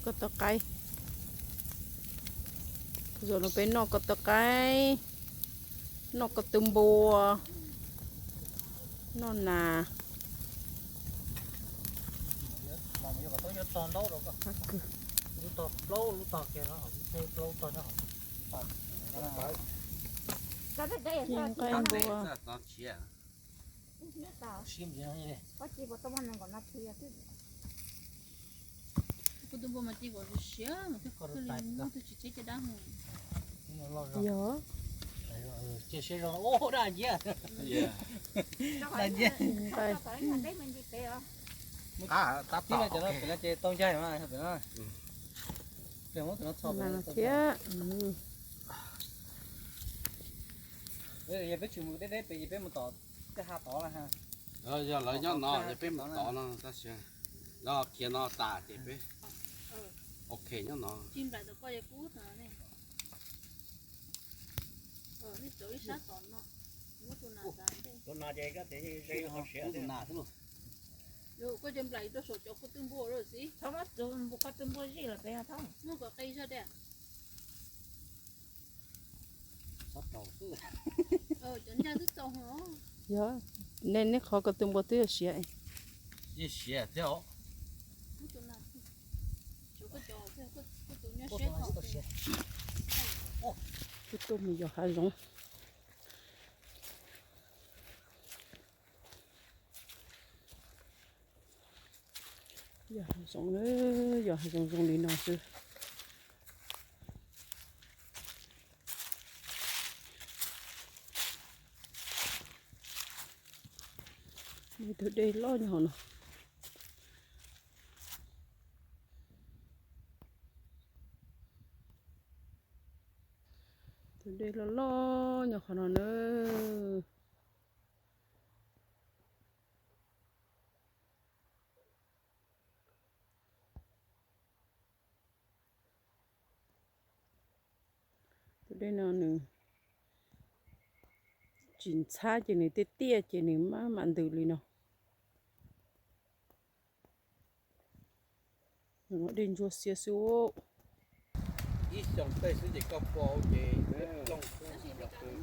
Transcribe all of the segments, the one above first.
Koj tau qaib. Zaum no peb noj koj tau qaib, noj koj tw npua, noj nas. Qaib npua. Kuv tus npua mas ci kom siav, tus tsis tsheb caj dab. Yog. Tau ncaig mas thiab. Yog peb tsis mus deb deb pem ces peb mus tom tej ha tod lawm ha. Yog lawv nyob no ces peb mus tom no tab sis lawv khiav no tas ces peb ok nyob no. Koj cov nplaim rau saum cov koj tw npua lawm xwb. Txhob muab tus npua, koj tw npua zij lawm pem os. Muab kom qi zog diam. Cov ncaj twb txaus os. Yog, nej, nej qhov koj tw npua twb yog siav. Yeej siav thiab os. Kuv tuaj mus yos hav zoov. Yos hav zoov, yos hav zoov zoo li no xwb. Muaj tus dej loj nyob hauv no. Tus dej loj loj nyob qhov no na. Tus dej no nws tsis ntxhab ces nws tiaj tiaj ces nws maj mam ntws li no. Ua dej ntsuab xiab xwb. Ib xyoos tej xwb ces koj pom ces plooj xwb.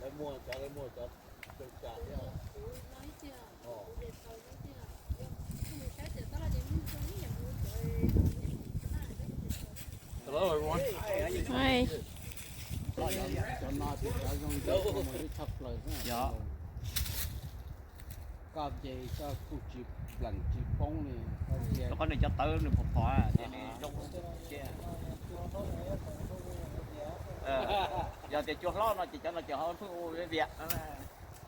Lawv muag cov, lawv muag cov coob cas thiab. Hello everyone. Hi. Cov no ces cov zoo nkauj mus ib tshaj plaws xwb. Koj ces koj kuj tsis plees tsis poob li. Rau qhov nws cov tawv nws phom phom ces nws zoo. Yog tias cua hlob no ces cov no ces ho pheej ua viam.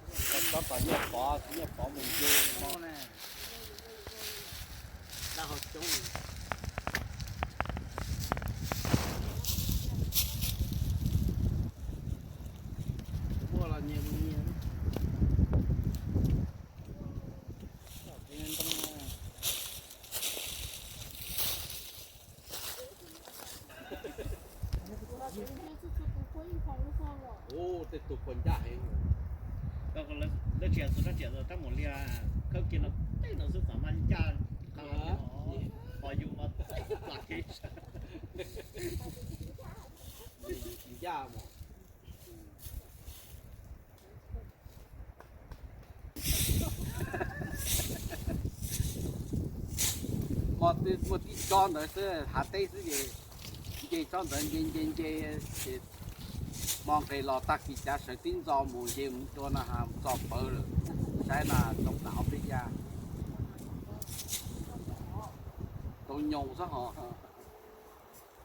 Tsob tom Nyiaj Pov, Nyiaj Pov mus ncu no. Dab ho coob. Muaj los nyias mus nyias. Ua tej tug puas ncaj heev. Lawv tsis yog txog sab tiam tab mus liag khawb kiag no tej no xwb xav mas ncaj qhov yus mas plam kev. Ncaj mas. Muaj tib tsob ntawd xwb, hav teb xwb ces nce tsob ntawd nce nce nce ces hmo nqis los tag kis cav sawv tib ntxo mus nce mus dua no ha txog pawg lawm. Saib na, tsoov nram hauv peb ya, tsoov nyoos xwb hos.